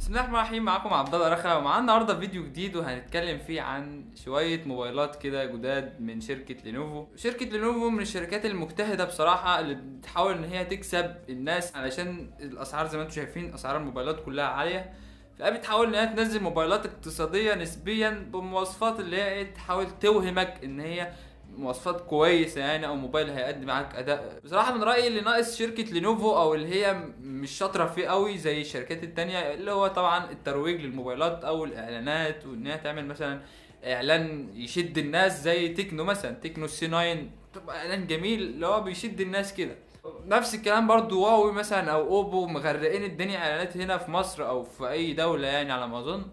بسم الله الرحمن الرحيم. معاكم عبد الله رخا، ومعانا النهارده فيديو جديد وهنتكلم فيه عن شوية موبايلات كده جداد من شركة لينوفو. شركة لينوفو من الشركات المجتهده بصراحة، اللي بتحاول ان هي تكسب الناس، علشان الاسعار زي ما انتم شايفين اسعار الموبايلات كلها عالية، فبتحاول ان هي تنزل موبايلات اقتصادية نسبيا بمواصفات اللي هي ايه، تحاول توهمك ان هي مواصفات كويسة يعني، او موبايل هيقدم معاك اداء. بصراحة من رايي اللي ناقص شركة لينوفو او اللي هي مش شاطرة فيه قوي زي الشركات التانية، اللي هو طبعا الترويج للموبايلات او الاعلانات، وان هي تعمل مثلا اعلان يشد الناس زي تكنو مثلا، تكنو C 9 تبقى اعلان جميل اللي هو بيشد الناس كده. نفس الكلام برضو هواوي مثلا او اوبو، مغرقين الدنيا اعلانات هنا في مصر او في اي دولة يعني على ما اظن.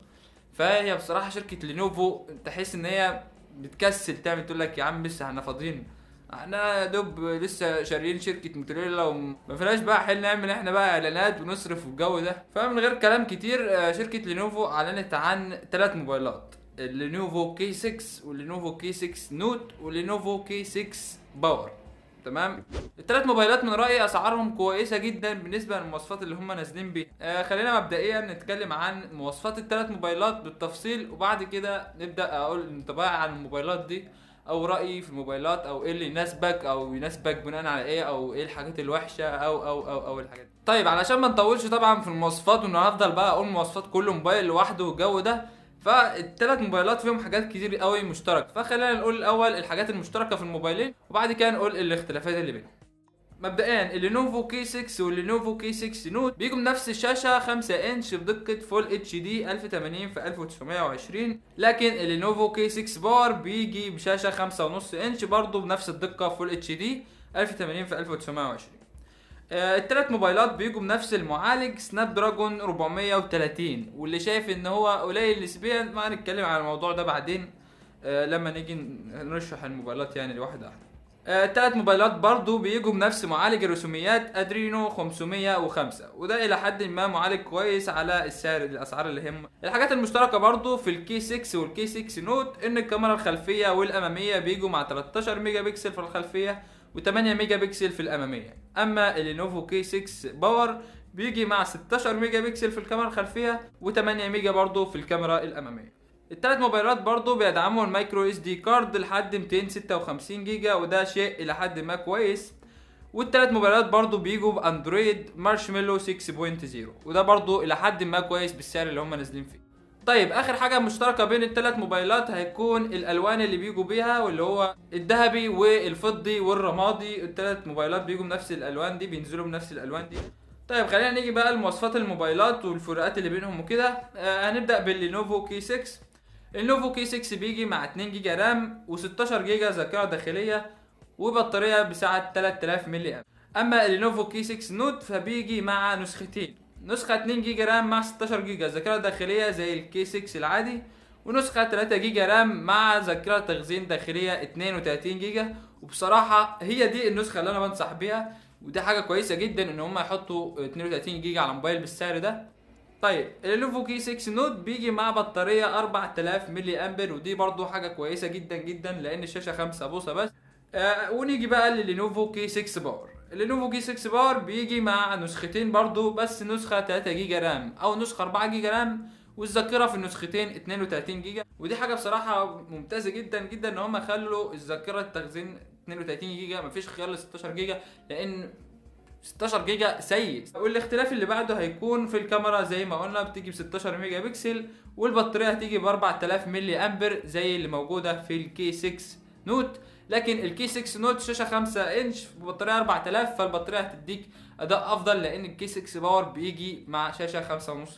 فهي بصراحة شركة لينوفو تحس ان هي بتكسل تعمل، تقول لك يا عم لسه احنا فاضيين، احنا يا دوب لسه شاريين شركة موتوريلا وما فيناش بقى حل نعمل احنا بقى اعلانات ونصرف والجو ده. فمن غير كلام كتير، شركة لينوفو اعلنت عن 3 موبايلات، اللينوفو K 6 واللينوفو K 6 Note واللينوفو K 6 Power. تمام، الثلاث موبايلات من رايي اسعارهم كويسة جدا بالنسبة للمواصفات اللي هم نازلين بيها. خلينا مبدئيا نتكلم عن مواصفات الثلاث موبايلات بالتفصيل، وبعد كده نبدا اقول انطباعي عن الموبايلات دي او رايي في الموبايلات، او ايه اللي يناسبك او يناسبك بناء على ايه، او ايه الحاجات الوحشة او او او او الحاجات دي. طيب علشان ما نطولش طبعا في المواصفات، وان هفضل بقى اقول مواصفات كل موبايل لوحده والجو ده، فالتلات موبايلات فيهم حاجات كتير قوي مشتركة، فخلينا نقول الاول الحاجات المشتركة في الموبايلين وبعد كده نقول الاختلافات اللي بينهم. مبدئيا اللينوفو K 6 واللينوفو K 6 Note بيجوا بنفس الشاشة 5 انش بدقة Full HD 1080 في 1920، لكن اللينوفو K 6 Power بيجي بشاشة 5.5 انش برضه بنفس الدقة Full HD 1080 في 1920. التلات موبايلات بيجوا بنفس المعالج Snapdragon 430، واللي شايف ان هو قليل نسبيا ما هنتكلم عن الموضوع ده بعدين، لما نيجي نرشح الموبايلات يعني لواحدة واحدة. التلات موبايلات برضو بيجوا بنفس معالج الرسوميات Adreno 505، وده الى حد ما معالج كويس على السعر الاسعار اللي هم. الحاجات المشتركة برضو في ال K 6 وال K 6 Note ان الكاميرا الخلفية والاماميه بيجوا مع 13 ميجا بكسل في الخلفية و8 ميجا بكسل في الامامية. اما اللينوفو K 6 Power بيجي مع 16 ميجا بكسل في الكاميرا الخلفية و8 ميجا برضو في الكاميرا الامامية. التلات موبايلات برضو بيدعموا ال micro SD card لحد 256 جيجا، وده شيء الى حد ما كويس. والتلات موبايلات برضو بيجوا ب Android Marshmallow 6.0، وده برضو الى حد ما كويس بالسعر اللي هم نازلين فيه. طيب اخر حاجة مشتركة بين التلات موبايلات هيكون الالوان اللي بيجوا بيها، واللي هو الذهبي والفضي والرمادي. التلات موبايلات بيجوا بنفس الالوان دي، بينزلوا بنفس الالوان دي. طيب خلينا نيجي بقى لمواصفات الموبايلات والفروقات اللي بينهم وكده. هنبدا باللينوفو K 6. اللينوفو K 6 بيجي مع 2 جيجا RAM و16 جيجا ذاكره داخلية وبطاريه بسعة 3000 ملي امبير. اما اللينوفو K 6 Note فبيجي مع نسختين، نسخة 2 جيجا RAM مع 16 جيجا ذاكرة داخلية زي ال K 6 العادي، ونسخة 3 جيجا RAM مع ذاكرة تخزين داخلية 32 جيجا. وبصراحة هي دي النسخة اللي أنا بنصح بيها، ودي حاجة كويسة جدا إن هم يحطوا 32 جيجا على موبايل بالسعر ده. طيب اللينوفو K 6 Note بيجي مع بطارية 4000 ملي أمبير، ودي برضو حاجة كويسة جدا جدا لأن الشاشة 5 بوصة بس. ونيجي بقى لللينوفو K 6 Power. اللينوفو K 6 Power بيجي مع نسختين برضو، بس نسخة 3 جيجا RAM أو نسخة 4 جيجا RAM، والذاكرة في النسختين 32 جيجا. ودي حاجة بصراحة ممتازة جدا جدا إن هم خلوا الذاكرة التخزين 32 جيجا، مفيش خيار ل 16 جيجا لأن 16 جيجا سيء. والاختلاف اللي بعده هيكون في الكاميرا، زي ما قلنا بتيجي ب 16 ميجا بكسل، والبطارية هتيجي ب 4000 ملي أمبير زي اللي موجودة في ال K 6 Note. لكن ال K 6 Note شاشة 5 انش ببطارية 4000، فالبطارية هتديك اداء افضل لان ال K 6 Power بيجي مع شاشة 5.5 انش.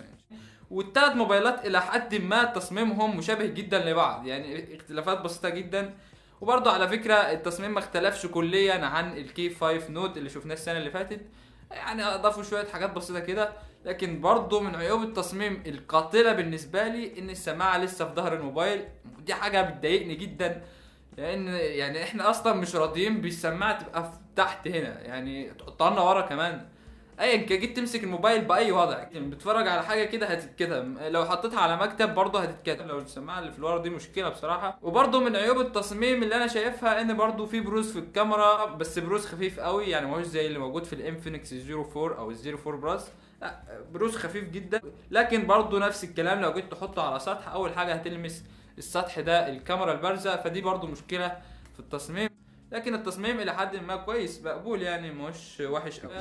والتلات موبايلات الى حد ما تصميمهم مشابه جدا لبعض، يعني اختلافات بسيطة جدا. وبرضه على فكرة التصميم ما اختلفش كليا عن ال K 5 Note اللي شفناه السنة اللي فاتت، يعني اضافوا شوية حاجات بسيطة كده. لكن برضه من عيوب التصميم القاتلة بالنسبة لي ان السماعة لسه في ظهر الموبايل، ودي حاجة بتضايقني جدا لان يعني احنا اصلا مش راضيين بالسماعه تبقى تحت هنا، يعني تحطها لنا ورا كمان. ايا كان جيت تمسك الموبايل باي وضع، يعني بتتفرج على حاجة كده هتتكتم، لو حطيتها على مكتب برضه هتتكتم. لو السماعة اللي في الورا دي مشكلة بصراحة. وبرضه من عيوب التصميم اللي انا شايفها ان برضه في بروز في الكاميرا، بس بروز خفيف قوي، يعني ماهوش زي اللي موجود في ال Infinix 04 او ال 04 Plus. لا بروز خفيف جدا. لكن برضو نفس الكلام لو جيت تحطه على سطح، اول حاجة هتلمس السطح ده الكاميرا البارزة، فدي برضو مشكلة في التصميم. لكن التصميم الى حد ما كويس مقبول يعني، مش وحش قوي.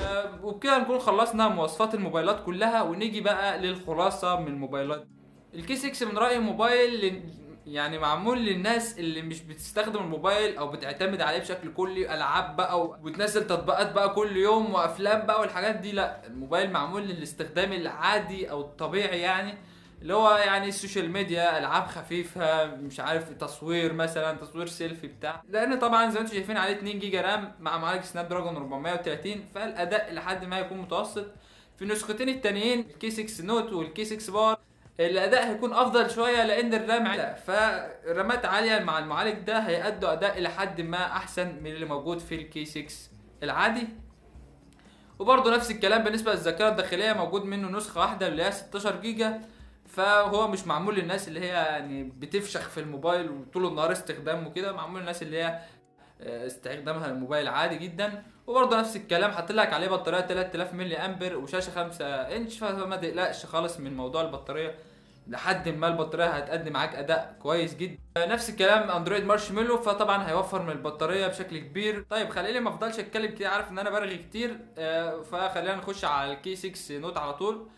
وبكده نكون خلصنا مواصفات الموبايلات كلها، ونيجي بقى للخلاصه من الموبايلات. ال K 6 من رايي موبايل يعني معمول للناس اللي مش بتستخدم الموبايل او بتعتمد عليه بشكل كلي، العاب بقى وبتنزل تطبيقات بقى كل يوم وافلام بقى والحاجات دي. لا، الموبايل معمول للاستخدام العادي او الطبيعي، يعني اللي هو يعني ال social media، العاب خفيفة، مش عارف تصوير مثلا، تصوير سيلفي بتاع. لان طبعا زي ما انتم شايفين عليه 2 جيجا RAM مع معالج Snapdragon 430، فالاداء لحد ما يكون متوسط. في النسختين التانيين ال K 6 Note وال K 6 Power الاداء هيكون افضل شوية لان ال RAM عالية، فالرامات عالية مع المعالج ده هيأدوا اداء الى حد ما احسن من اللي موجود في ال K 6 العادي. وبرده نفس الكلام بالنسبة للذاكرة الداخلية، موجود منه نسخه واحدة اللي هي 16 جيجا، فهو مش معمول للناس اللي هي يعني بتفشخ في الموبايل وطول النهار استخدامه كده، معمول للناس اللي هي استخدامها الموبايل عادي جدا. وبرده نفس الكلام حاطط لك عليه بطارية 3000 ملي امبير وشاشه 5 انش، فما تقلقش خالص من موضوع البطارية، لحد ما البطارية هتقدم معاك اداء كويس جدا. نفس الكلام Android Marshmallow، فطبعا هيوفر من البطارية بشكل كبير. طيب خليني ما افضلش اتكلم كتير، عارف ان انا برغي كتير، فخلينا نخش على ال K 6 Note على طول.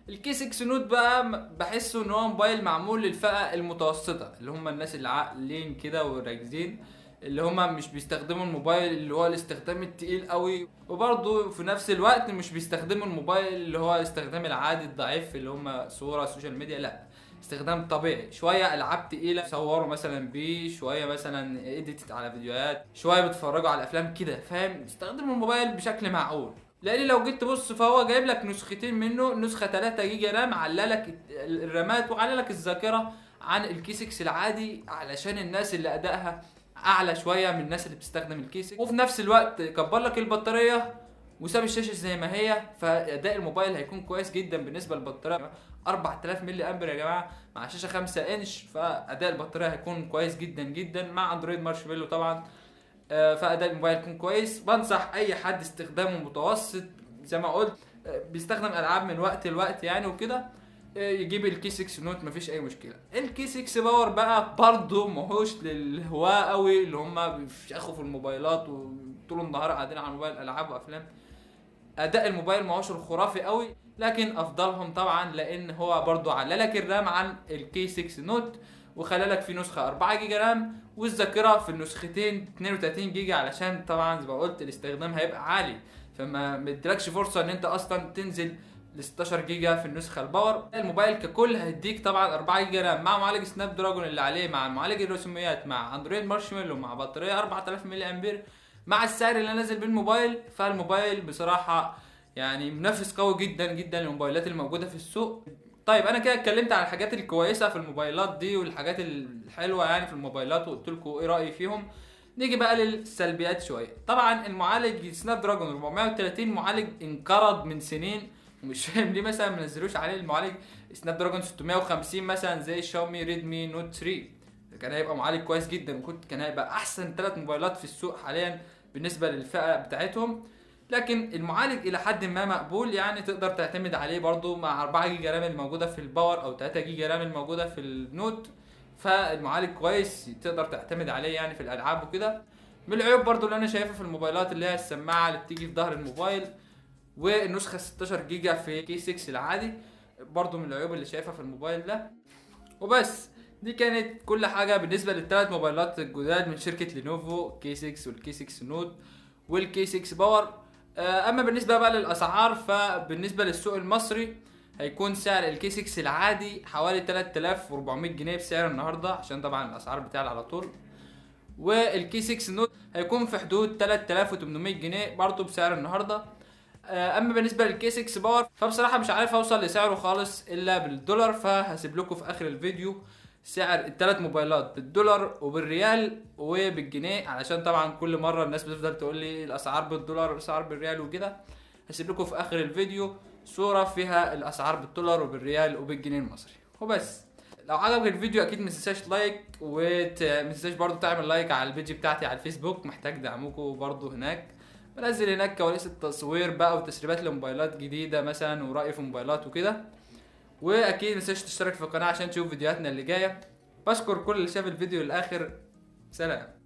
ال K 6 Note بقى بحسه ان هو موبايل معمول للفئه المتوسطة، اللي هم الناس اللي عاقلين كده وراكزين، اللي هم مش بيستخدموا الموبايل اللي هو الاستخدام التقيل قوي، وبرضه في نفس الوقت مش بيستخدموا الموبايل اللي هو الاستخدام العادي الضعيف اللي هم صوره social media، لا استخدام طبيعي شوية، العاب تقيلة صوروا مثلا بيه شوية، مثلا edit على فيديوهات شوية، بتفرجوا على افلام كده، فاهم؟ استخدموا الموبايل بشكل معقول. لان لو جيت تبص فهو جايب لك نسختين منه، نسخه 3 جيجا RAM علالك الرامات وعلالك الذاكرة عن ال K 6 العادي، علشان الناس اللي ادائها اعلى شوية من الناس اللي بتستخدم ال K 6، وفي نفس الوقت كبر لك البطارية وساب الشاشة زي ما هي، فاداء الموبايل هيكون كويس جدا. بالنسبة للبطاريه 4000 ملي امبير يا جماعة مع شاشة 5 انش، فاداء البطارية هيكون كويس جدا جدا مع Android Marshmallow طبعا، فاداء الموبايل يكون كويس. بنصح اي حد استخدامه متوسط زي ما قلت، بيستخدم العاب من وقت لوقت يعني وكده، يجيب ال K 6 Note مفيش اي مشكلة. ال K 6 Power بقى برضه ماهوش للهواة قوي اللي هم بيفشخوا في الموبايلات وطول النهار قاعدين على الموبايل العاب وافلام، اداء الموبايل ماهوش الخرافي قوي، لكن افضلهم طبعا لان هو برضه عللك ال RAM عن ال K 6 Note، وخلالك في نسخه 4 جيجا RAM، والذاكرة في النسختين 32 جيجا، علشان طبعا زي ما قلت الاستخدام هيبقى عالي، فما مديلكش فرصة ان انت اصلا تنزل ل 16 جيجا في النسخة ال Power. الموبايل ككل هيديك طبعا 4 جيجا RAM مع معالج Snapdragon اللي عليه، مع معالج الرسوميات، مع Android Marshmallow، مع بطارية 4000 ملي امبير، مع السعر اللي نازل بالموبايل. فالموبايل بصراحة يعني منافس قوي جدا جدا للموبايلات الموجودة في السوق. طيب انا كده اتكلمت على الحاجات الكويسة في الموبايلات دي والحاجات الحلوة يعني في الموبايلات، وقلت لكم ايه رايي فيهم. نيجي بقى للسلبيات شوية. طبعا المعالج Snapdragon 430 معالج انقرض من سنين، ومش فاهم ليه مثلا ما نزلوش عليه المعالج Snapdragon 650 مثلا زي شاومي Redmi Note 3، كان هيبقى معالج كويس جدا، وكنت كان هيبقى احسن 3 موبايلات في السوق حاليا بالنسبة للفئه بتاعتهم. لكن المعالج الى حد ما مقبول، يعني تقدر تعتمد عليه برضو مع 4 جيجا RAM الموجودة في ال Power او 3 جيجا RAM الموجودة في ال Note، فالمعالج كويس تقدر تعتمد عليه يعني في الالعاب وكده. من العيوب برضو اللي انا شايفها في الموبايلات اللي هي السماعة اللي بتيجي في ظهر الموبايل، والنسخة 16 جيجا في K 6 العادي، برضو من العيوب اللي شايفها في الموبايل ده. وبس دي كانت كل حاجة بالنسبة للثلاث موبايلات الجداد من شركة لينوفو، K 6 وال K 6 Note وال K 6 Power. اما بالنسبة بقى للاسعار، فبالنسبه للسوق المصري هيكون سعر ال K 6 العادي حوالي 3400 جنيه بسعر النهارده، عشان طبعا الاسعار بتاعي على طول. وال K 6 Note هيكون في حدود 3800 جنيه برضه بسعر النهارده. اما بالنسبة لل K 6 Power فبصراحة مش عارف اوصل لسعره خالص الا بالدولار، فهسيب لكم في اخر الفيديو سعر الثلاث موبايلات بالدولار وبالريال وبالجنيه، علشان طبعا كل مرة الناس بتفضل تقول لي الاسعار بالدولار والاسعار بالريال وكده. هسيب لكم في اخر الفيديو صوره فيها الاسعار بالدولار وبالريال وبالجنيه المصري. وبس، لو عجبك الفيديو اكيد ما تنساش like، وما تنساش برضو تعمل like على ال page بتاعتي على الفيسبوك، محتاج دعمكم برضو هناك. بنزل هناك كواليس التصوير بقى وتسريبات لموبايلات جديدة مثلا ورأي في موبايلات وكده. واكيد متنساش تشترك في القناة عشان تشوف فيديوهاتنا اللي جاية. بشكر كل اللي شاف الفيديو للاخر. سلام.